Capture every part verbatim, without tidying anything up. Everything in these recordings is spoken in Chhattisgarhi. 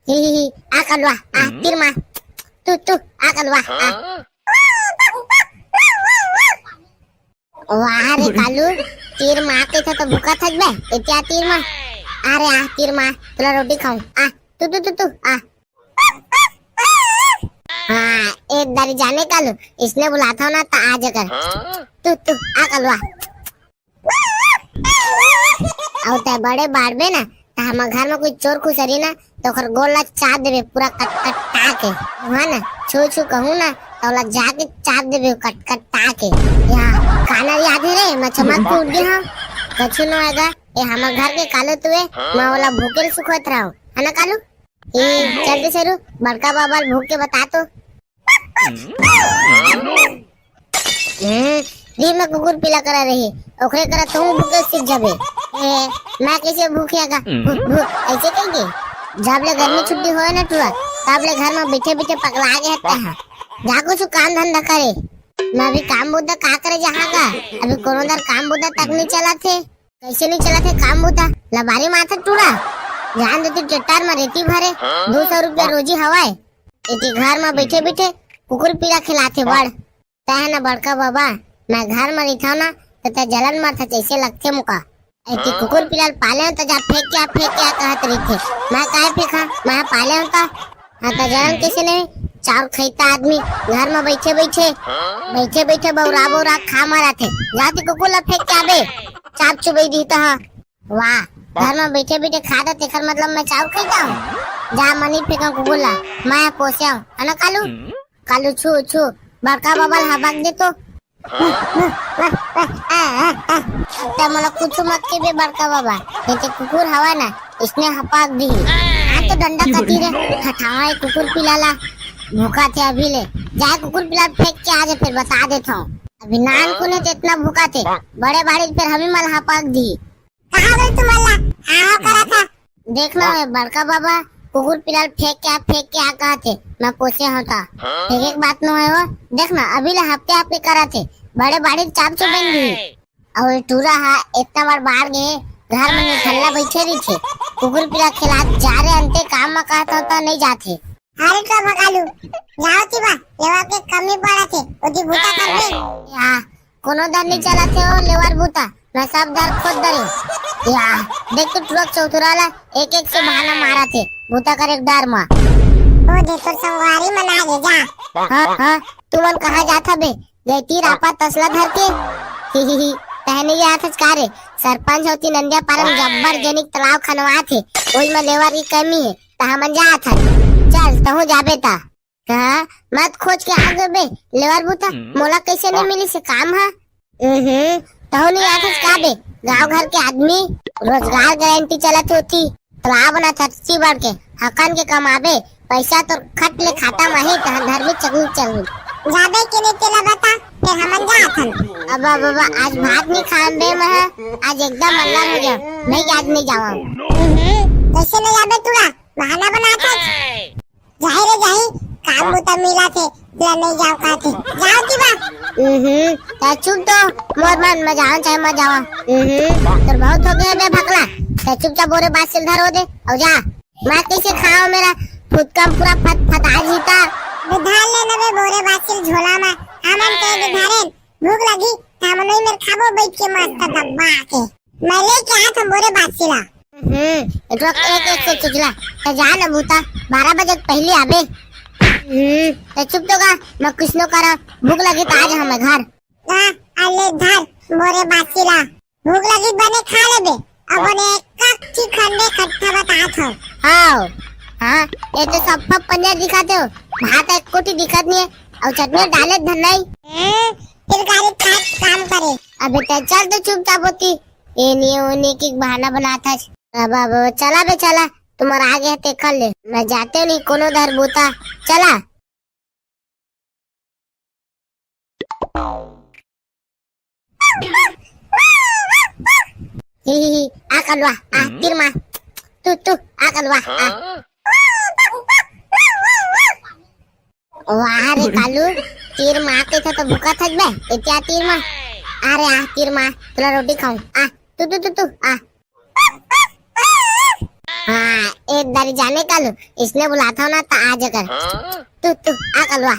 ही, ही, ही, आ कलवा, आ, तीर मार। तू, तू, आ कलवा, आ। वाह रे कालू, तीर मार के था तो भूखा था बे, इतना तीर मार। अरे आ, तीर मार, तोला रोटी खाऊं। आ, तू, तू, तू, तू, आ। हाँ, एक दारी जाने कालू, इसने बुलाता हूँ ना, तो आ जाकर। तू, तू, आ कलवा। अउ तै बड़े बाढ़बे ना, त हमर घर में कोई चोर खुसरी ना, त ओकर गोड़ ला चाट देबे पूरा कट कट टा के। हाँ ना, छू छू कहूँ ना, त ओला जाके चाट देबे कट कट टा के। या, काना याद है रे, मैं चमक के उठ गया हूँ। कछु न होएगा, ये हमर घर के कालू तुए, मैं ओला भूखे सुखोत रहूँ। है ना कालू? ए, जल्दी से रू, बड़का बाबा ल भूख के बता तो। हम्म, दी में कुकुर पीला करा रही, ओकरे करा तू भूखे सीख जाबे। ए, मैं कैसे भूखे का? भू, भू, ऐसे कहेंगे? जब ले गर्मी छुट्टी होए ना टूरा, तब ले घर में बैठे बैठे पगला गए हते हैं। जा कुछ काम धंधा करे। मैं अभी काम बुद्धा का करे जहाँ का? अभी कोनो दर काम बुद्धा तक नहीं चला थे। कैसे नहीं चला थे काम बुद्धा? लबारी माथा टूरा। जान देती ट्रैक्टर में रेती भरे, दो सौ रुपया रोजी हवाए। इति घर में बैठे बैठे कुकुर पीला खिलाथे बड़। तै ह ना बड़का बाबा, मैं घर म रहिथव ना, त तै जलन मरथा जैसे लगथे मोका। ऐती कुकुर पिला ल पाले हंव त जा फेंक के आ, फेंक के आ कहत रहिथे। मैं काय फेंका? मैं पाले हंव त। हाँ, त जलन कैसे नहीं? चाउर खैता आदमी घर म बैठे बैठे, बैठे बैठे बौरा बौरा खा मराथे। जाती कुकुर ला फेंक के आबे, चाप चुबई दी त। हाँ, वाह, घर म बैठे बैठे खा दे, तेकर मतलब मैं चाउर खैता हूँ? जा मनी फेंका कुकुर ला, मैं पोसे हूँ, है ना कालू? कालू छू छू, बड़का बाबा ल हबक दे तो। त मोला कुछ मत कहिबे बड़का बाबा, ये ते कुकुर हवा ना, इसने हपक दी। हाँ तो डंडा कती रे, हटावा ये कुकुर पिला ला। भूखा थे अभी ले, जाए कुकुर पिला फेंक के आ जाए, फिर बता देता हूँ। अभी नान कुने ते इतना भूखा थे, बड़े बाड़ी फिर हमी मल हपक दी। कहाँ गई तुमन ला? हाँ, हाँ, करा था। देख ना, हाँ। बड़का बाबा, कुकुर पिला ल फेंक के आ, फेंक के आ कहा थे, मैं पोसे हंव ता। हाँ। फेंके के बात न होय वो। देख ना, अभी ले हफ्ते हफ्ते करा थे, बड़े बाड़ी चाप चो बन गई। और ये टूरा हा इतना बार बाहर गए, घर में निठल्ला बैठे रही थे। कुकुर पिला खिला जा रहे अंते काम में कहा था, तो नहीं जाते। अरे तो भगालू, जाओ ती बा, लेवा के कमी पड़ा थे, ओती बूता कर दे। या, कोनो दर नहीं चला थे ओ लेवार बूता, मैं सब दर खोद दरे। या, देख तो ट्रक चौथुरा ला, एक एक से बहाना मारा थे, बूता करे के डर मा। ओ दे तोर संगवारी मन आ गे जा। हाँ, हाँ, तुमन कहाँ जात हबे? गैती रापा तसला धर के। ही, ही, ही, तहने ये आथच का रे? सरपंच होती नंदिया पारम जब्बर जेनिक तालाब खनवा थे, ओई में लेवार की कमी है, त हमन जात हन। चल, तहूँ जाबे ता। कहा, मत खोज के आ गए बे, लेवार बूता, मोला कैसे नहीं मिली से काम हा? हम्म, तहु नहीं आथस का बे, गांव घर के आदमी, रोजगार गारंटी चलत होती, तालाब ना थरसी बढ़ के, हकन के कमाबे, पैसा तो खट ले खाता माही, तहन धर्मी चकनी चलनी। जाबे के नहीं तेला बता, फिर हमन जात हन। अब बाबा, आज भात नहीं खान बे मैं, आज एकदम अलग हो गया, नहीं आज नहीं जावा। हम्म, कैसे नहीं जाबे तूरा, बहाना बनाथस। जाही रे जाही, काम बुता मिला थे, ला नहीं जाओ कहा थे। जाओ की बा। हम्म, ता चुप तो, मोर मन में जाओ चाहे मत जाओ। हम्म, तोर बहुत हो गया बे भकला। ता चुपचाप बोरे बासिल धरो दे, और जा। मैं कैसे खाओ मेरा फुटकम पूरा फत फता जीता। बे धार ले नबे बोरे बासिल झोला में, हमन के बे धारेन, भूख लगी, त हमन नहीं मेर खाबो बैठ के मस्त दब्बा के। मैं लेके आया था बोरे बासिला। हम्म, एक एक से चुचला। तो जा ना बूता, बारह बजे के पहले आबे। हम्म, तो चुप तो का, मैं कुछ नो करा, भूख लगी तो आ जा हमें घर। हाँ, अले धर, बोरे बासिला। भूख लगी बने खा लेबे, अब बने एक कच्ची खंडे खट्टा बता थो। हाँ, हाँ, ये तो सब पंजा दिखाते हो, भात एक कोटी दिखत नहीं है, और चटनी डाले धन नहीं। हम्म, फिर गाड़ी खाट काम करे। अबे ते चल तो चुपचाप होती, ये नहीं वो नहीं की बहाना बनाता है। अब, अब चला बे चला, तुम्हारा आगे हते कर ले, मैं जाते नहीं कोनो धर बूता, चला। ही, ही, ही, आ कलवा, आ, तीर मार। तू, तू, आ कलवा, आ। वाह रे कालू, तीर मार के था तो भूखा थक बे, इतना तीर मार। अरे आ, तीर मार, तोला रोटी खाऊं। आ, तू, तू, तू, तू, आ। आ, दारी जाने कालू, इसने बुलात हव ना, त आ जा कर। तू, तू, आ कलुआ।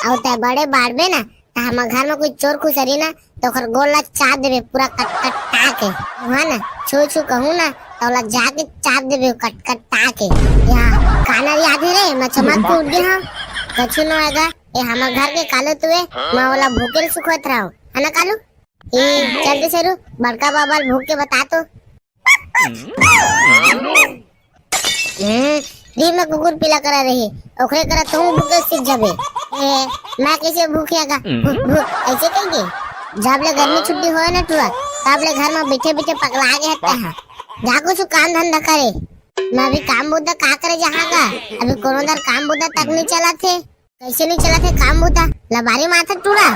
अउ तैं बड़े बाढ़बे ना, त हमर घर में कोई चोर खुसरी ना, त ओकर गोड़ ला चाप देबे पूरा कटकटा के। हुआ ना, छू छू कहूँ ना, त ओला जाके चाप देबे कटकटा के। या, कानर याद हे रे, मैं चमक के उठ गे हव। कछु न होएगा, ए हमर घर के कालू तुए, मैं ओला भूखे ल सुखवत रहव, है ना कालू? ए, चल दे शेरू, बड़का बाबा ल भूख के बता तो। हम्म, री में कुकुर पीला करा रही, ओकरे करा तू भूखे सीख जाबे। ए, मैं कैसे भूखे आगा? भू, भू, ऐसे कहेंगे? जब ले गर्मी छुट्टी होए ना टुरा, तब ले घर में बैठे बैठे पगला गए हते हैं। जा कुछ काम धंधा करे। मैं अभी काम बुद्धा का करे जहाँ का? अभी कोनो दर काम बुद्धा तक नहीं चला थे। कैसे नहीं चला थे काम बुद्धा? लबारी माथा टुरा।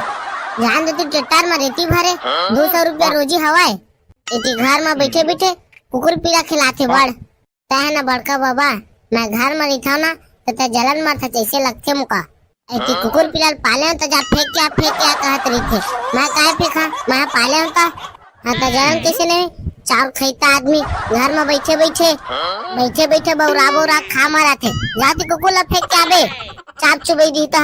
जान देती ट्रैक्टर में रेती भरे, दो सौ रुपया रोजी हवाए। एती घर में बैठे बैठे कुकुर पीला खिलाथे बड़। तैं ना बड़का बाबा, मैं घर में रहिथव ना, त तैं जलन मरथा जैसे लगथे मुका। एती कुकुर पीला ल पाले हव त जा फेंक के आ, फेंक के आ कहत रहिथे। मैं काय फेंका? मैं पाले हव त। हाँ, त जलन कैसे नहीं? चाउर खैता आदमी घर में बैठे बैठे, बैठे बैठे बौरा बौरा खा मराथे। जाती कुकुर ला फेंक के आबे, चाप चुबई दी त।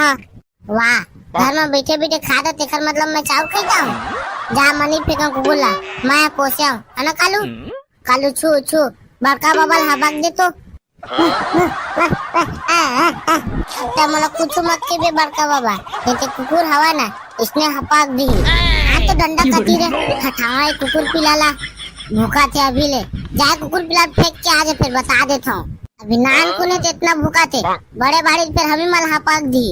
वाह, घर में बैठे बैठे खाता तेकर मतलब मैं चाउर खैता हूँ? जा मनी फेंका कुकुर ला, मैं पोसे हूँ, है ना कालू? कालू छू छू, बड़का बाबा ल हबक दे तो। अब तैं मोला कुछ मत कहिबे बड़का बाबा, ये ते कुकुर हवा ना, इसने हपाक दी। हाँ तो डंडा कती रे, हटावा ये कुकुर पिला ला, भूखा थे अभी ले, जाए कुकुर पिला फेंक के आ जा, फिर बता देता हूँ। अभी नान कुने ते इतना भूखा थे, बड़े बाड़ी फिर हमी मल हपाक दी।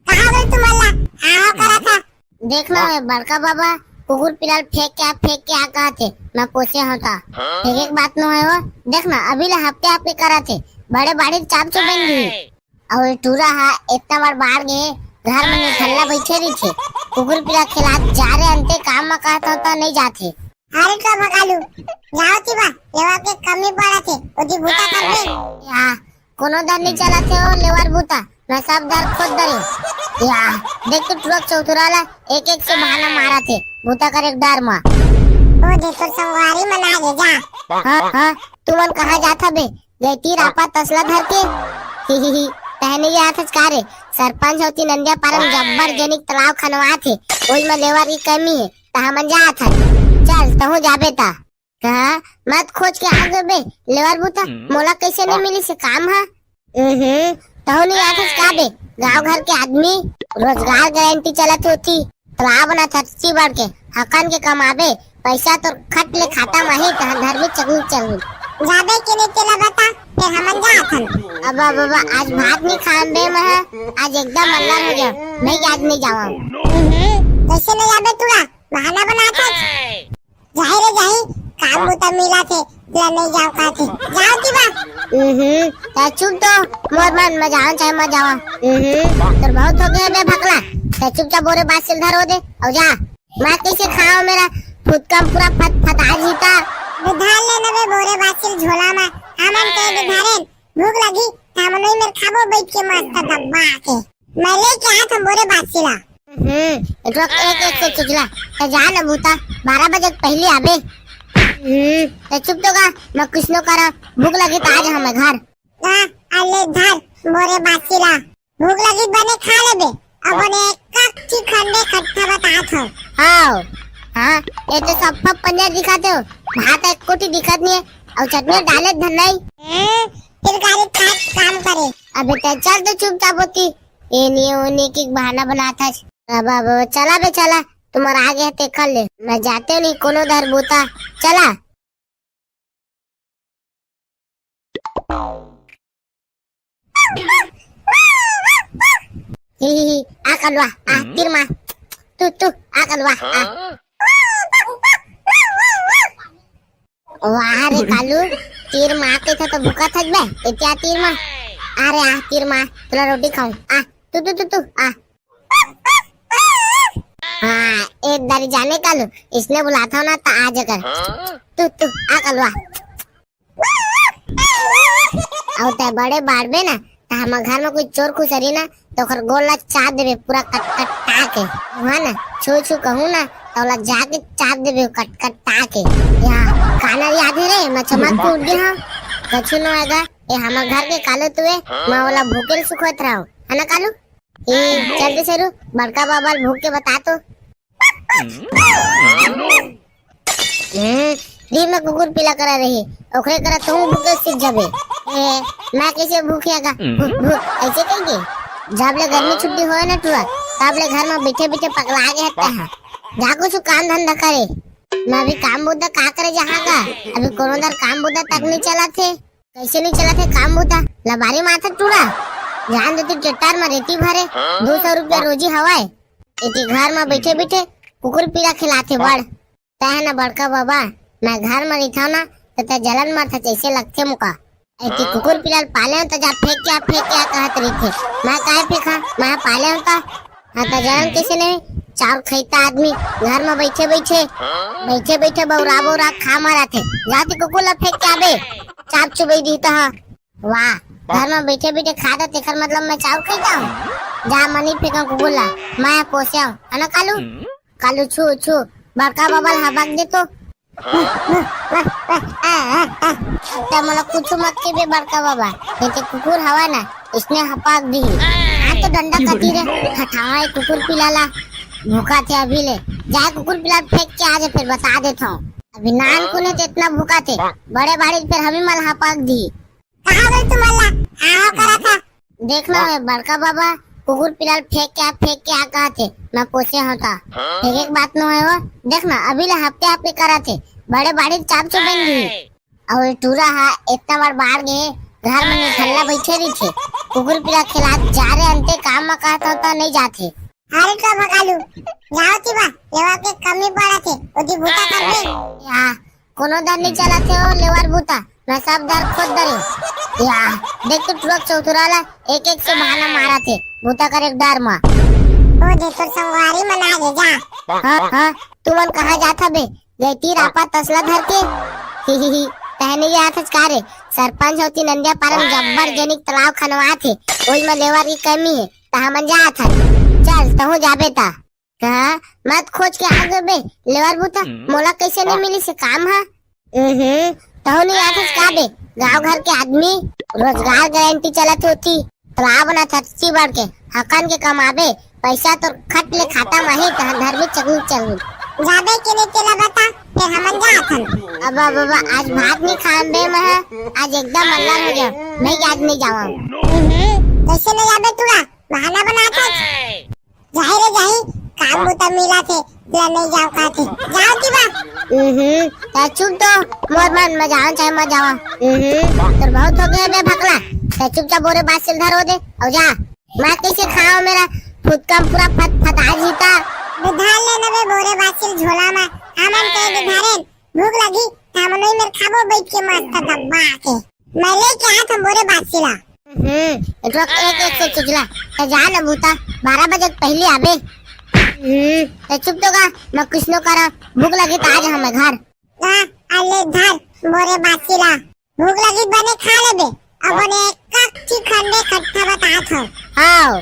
कहाँ गई तुमन ला? हाँ, हाँ, करा था। देख ना, ए बड़का बाबा, कुकुर पिला ल फेंक के आ, फेंक के आ कहत हे, मैं पोसे हव त। फेंके के बात नो हे वो। देख ना, अभी ले हपके हपके करत हे, बड़े बाड़ी चाप चुबेन दी। अउ ये टूरा हा इतना बार बाढ़ गे, घर में निठल्ला बैठे रहिथे। कुकुर पिला खिलात जा रे अंते काम म कहत हव त नहीं जाथे। अरे तो भगालू, जाओ ती बा, लेवा के कमी पड़त हे, ओती बूता करबे। या, कोनो दर नहीं चलत हे ओ लेवर बूता, मैं सब दर खोद दरे। या, देख तो टुरक चौथुरा ला एक एक से बहाना मारत हे, बूता करे के डर मा। ओ दे तोर संगवारी मन आ गे जा। हाँ, हाँ, तुमन कहाँ जात हबे? गैती रापा तसला धर के। ही, ही, ही, तहने ये आथस का रे? सरपंच होती नंदिया पारम जब्बर जेनिक तालाब खनवात हे, ओई में लेवर की कमी हे, त हमन जात हन। चल, तहूँ जाबे त। कहा, मत खोज के आ गए बे, लेवर बूता, मोला कैसे नहीं मिली से काम हा? हम्म, तहु नहीं आथस का बे, गांव घर के आदमी, रोजगार गारंटी चलत होती, तालाब ना थरची बढ़ के, हकन के कमाबे, पैसा तो खट ले खाता माही, तहन धर्मी चकनी चलू। जाबे के नहीं तेला बता, फिर हमन जात हन। अब, अब, अब, आज भात नहीं खान बे मैं, आज एकदम अल्लाह हो गया, मैं आज नहीं जावा। हम्म, कैसे नहीं जाबे तू? बहाना बनात हस। जाही रे जाही, काम बूता मिला थे, ले नहीं जाओ कहते। जाओ की बा। हम्म, त चुप तो, मोर मन में जाओ चाहे मत जाओ। हम्म, तोर बहुत हो गया बे भकला। त चुपचाप बोरे बासिल धरो दे, अउ जा। मैं कैसे खाओ मेरा फुटकम पूरा फत फता जीता। बे धान ले ना बे बोरे बासिल झोला में, हमन के बे धारेन, भूख लगी, त हमन ओई मेर खाबो बैठ के मस्त दबा के। मैं लेके आया था बोरे बासिला। हम्म, एक, एक, एक से चुचला। त जा न बूता, बारह बजे के पहले आबे। हम्म, त चुप तो गा, मैं कुछ नो करा, भूख लगी त आ जा हमर घर। हाँ, अले धर, बोरे बासिला। भूख लगी बने खा लेबे, अब बने एक कच्ची खंडे खट्टा बतात हो। हाँ, हाँ, ये तो सब फप पंजर दिखाते हो, भात एक कोटी दिखत नहीं है, और चटनी डाले धन नहीं। हम्म, फिर गाड़ी खा काम करे। अबे ते चल तो चुपचाप होती। ए नहीं, ओ नहीं की बहाना बनाता है। अब, अब चला बे चला, तुम्हारा आगे हते कर ले। मैं जाते नहीं कोनो धर बूता। चला। ही, ही, ही, आ कलवा, आ, तीर मार। तू, तू, आ कलवा, आ। वाह रे कालू, तीर मार के था तो भूखा थक बे, इतना तीर मार। अरे आ, तीर मार, तुला रोटी खाऊं। आ, तू, तू, तू, तू, आ। हाँ, एक दारी जाने कालू, इसने बुलाता हूँ ना, त आ जाकर। तू, तू, आ कलवा। अउ तै बड़े बाढ़बे ना, त हमर घर में कोई चोर खुसरी ना, त ओकर गोड़ ला चाट देबे पूरा कट-, कटा के। हुआ ना, छू छू कहूँ ना, त तोला जाके चाप देबे कट कट ताके। या काना याद हे रे, मैं चमक के उठ गे हंव। कछु नो आएगा, ए हमर घर के कालो तुए, मैं ओला भूखे ल सुखोत रहंव, है ना कालू? ए चल दे सरू, बड़का बाबा ल भूख के बता तो। हम्म, री में कुकुर पीला करा रही, ओकरे करा तुम भूखे सीख जाबे। ए, मैं कैसे भूखे आगा? भूख, भूख, ऐसे कहेंगे? जब ले गर्मी छुट्टी होए ना टुआ, तब ले घर में बैठे बैठे पगला गए हत्ता है। जा कुछ काम धंधा करे। मैं अभी काम बुद्धा का करे जहाँ का? अभी कोनो दर काम बुद्धा तक नहीं चला थे। कैसे नहीं चला थे काम बुद्धा? लबारी माथा टूरा। जान देती ट्रैक्टर में रेती भरे, दो सौ रुपया रोजी हवाए। एती घर में बैठे बैठे कुकुर पीला खिलाथे बड़। तै है ना बड़का बाबा, मैं घर में रहिथव ना, तो तै जलन मरथा जैसे लगथे मुका। एती कुकुर पीला ल पाले हो तो जा फेंक के आ, फेंक के आ कहत रहिथे। मैं काय फेंका? मैं पाले हो तो। हाँ तो जलन कैसे नहीं? चाउर खैता आदमी घर में बैठे बैठे, बैठे बैठे बौरा बौरा खा मरा थे। जाती कुकुर ला फेंक के आबे, चाप चुबई दी तो। हाँ। वाह, घर में बैठे बैठे खा दे, तेकर मतलब मैं चाउर खैता हूँ? जा मनी फेंका कुकुर ला, मैं पोसे हूँ, है ना कालू? कालू छू छू, बड़का बाबा ल हबक दे तो। ते मोला कुछ मत कहिबे बड़का बाबा, ये ते कुकुर हवा ना, इसने हपाक दी। हाँ तो डंडा कती रे, हटावा ये कुकुर पिला ला, भूखा थे अभी ले। जाए कुकुर पिला फेंक के आ जाए, फिर बता देता हूँ। अभी नान कुने ते इतना भूखा थे, बड़े बाड़ी फिर हमी मल हपाक दी। कहाँ गई तुम अल्लाह? आहो करा था। देख ना, मैं बड़का बाबा कुकुर पिला ल फेंक के आ, फेंक के आ कहा थे, मैं पोसे होता। फेंके के बात नो है वो। देख ना, अभी ले हफ्ते हफ्ते करा थे, बड़े बाड़ी चाप चो बन गई। और टूरा हा इतना बार बाढ़ गए, घर में निठल्ला बैठे रही थे, कुकुर पिला खिला जा रहे अंते काम में कहता होता नहीं जाते। अरे तो भगालू, जाओ ती बा, लेवा के कमी पड़ा थे, ओती बूता कर दे। या, कोनो दर नहीं चला थे ओ लेवर बूता, मैं सब दर खुद दरे। या, देख तो ट्रक चौथुरा ला, एक एक से बहाना मारा थे, बूता कर एक डर मा। ओ दे तोर संगवारी मन आ गे जा। हाँ, हाँ, तू मन कहाँ जात हबे? गैती रापा तसला धर के। ही, ही, ही, तहने ये आथच का रे? सरपंच होती नंदिया पारम जब्बर जनिक तालाब खनवा थे, ओई में लेवर की कमी है, त हमन जात हन। चल, तहूँ जाबे ता। कहा, मत खोज के आ गए बे, लेवर बूता, मोला कैसे नहीं मिली से काम हा? हम्म, तहूँ नहीं आथस का बे, गांव घर के आदमी, रोजगार गारंटी चलत होती, तालाब ना थची बढ़ के, हकन के कमाबे, पैसा तो खट ले खाता में ही, तहन धरबे चकनी चकनी। जाबे के नहीं तेला बता, फिर हमन जात हन। अब, अब, अब, आज भात नहीं खान बे मैं, आज एकदम अल्लाह हो गया, मैं आज नहीं जावा। हम्म, कैसे नहीं जाबे तूरा, बहाना बना था। जाही रे जाही, काम बुता मिला थे, ला नहीं जाओ कहा थे। जाओ की बात। हम्म, ता चुप तो, मोर मन में जाओ चाहे मत जाओ। हम्म, तोर बहुत हो गया बे भकला। ता चुपचाप बोरे बात सिल धरो दे, और जा। मैं कैसे खाओ मेरा फुटकम पूरा फत फता जीता। बे धार ले नबे बोरे बात सिल झोला में। हमन के बे धारे भूख लगी, हमन वही मेर खाबो बैठ के मस्त दबा के। मैं लेके आया था बोरे बात सिला। हम्म, एक एक एक से चुचला। तो जा ना बूता, बारह बजे के पहले आबे। हम्म, तो चुप तो गा, मैं कुछ नो करा, भूख लगी तो आ जा हमें घर। हाँ, अले धर, बोरे बात सिला। भूख लगी बने खा लेबे, अब बने एक कच्ची खंडे खट्टा बतात हो। हाँ,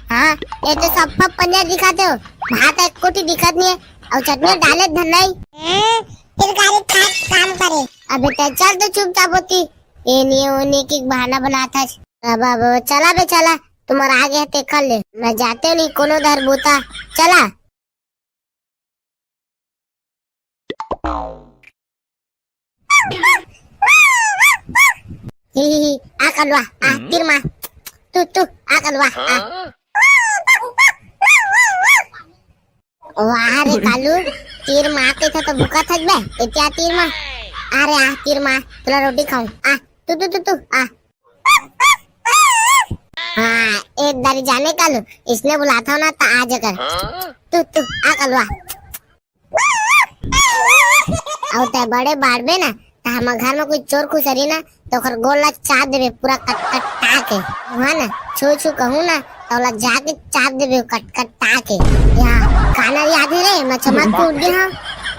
हाँ, ये तो सब पनिया दिखाते हो, भात एक कोटी दिखत नहीं है, और चटनी डाले धन नहीं। हम्म, फिर गाड़ी खा काम करे। अबे ते चल तो चुपचाप होती। ए नहीं, वो नहीं की बहाना बनाता है। अब, अब चला बे, चला, तुम्हारा आगे है, ते कर ले। मैं जाते नहीं, कोनो धर बूता, चला। ही, ही, ही, आ कलवा, आ, तीर मार। तू, तू, आ कलवा, आ। वाह रे कालू, तीर मार के था तो भूखा थक बे, इत्या तीर मार। अरे आ, तीर मार, तुला रोटी खाऊं। आ, तू, तू, तू, तू, आ। हाँ, एक दारी जाने कालू, इसने बुलाता हो ना, तो आ जाकर। तू, तू, आ कलवा। अउ तै बड़े बाढ़बे ना, त हमर घर में कोई चोर खुसरी ना, तो ओकर गोड़ ला चाट देबे पूरा कट कटा के। वहाँ ना, छू छू कहूँ ना, तो ओला जाके चाट देबे कट कटा के। या, काना याद है रे, मैं चमक के उठ गया हूँ।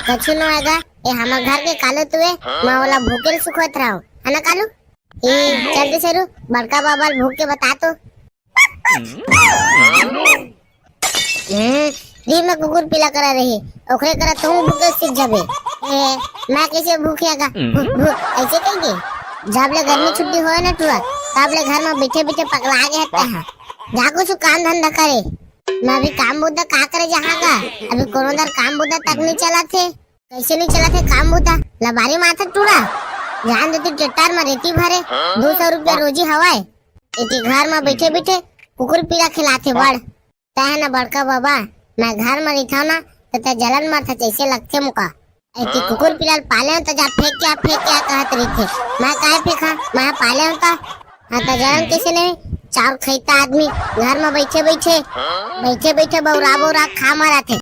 कछु नो आएगा, ए हमर घर के कालो तुए, मैं ओला भूखे ल सुखोत रहूँ। है ना कालू? ए, जल्दी से रू, बड़का बाबा ल भूख के बता तो। हम्म, फ्री में कुकुर पीला करा रही, ओकरे करा तहूँ भूखे सीख जाबे। ए, मैं कैसे भूखे आगा? भू, भू, ऐसे कहेंगे? जब ले गर्मी छुट्टी होए ना टूरा, तब ले घर में बैठे बैठे पगला गए हते हैं। जा कुछ काम धंधा करे। मैं अभी काम बुद्धा का करे जहाँ का? अभी कोनो दर काम बुद्धा तक नहीं चला थे। कैसे नहीं चला थे काम बुद्धा? लबारी माथा टूरा। जान देती ट्रैक्टर में रेती भरे, दो सौ रुपया रोजी हवाए। इति घर में बैठे बैठे कुकुर पीला खिलाथे बड़। तय ना बड़का बाबा, मैं घर में रहिथव ना, त तय जलन मरथा जैसे लगथे मुका। ऐती कुकुर पिला ल पाले हो त जा फेंक के आ, फेंक के आ कहत रहिथे। मैं काहे फेंका? मैं पाले हो त। हाँ, त जलन कैसे नहीं? चाउर खैता आदमी घर में बैठे बैठे, बैठे बैठे बौरा बौरा खा मराथे।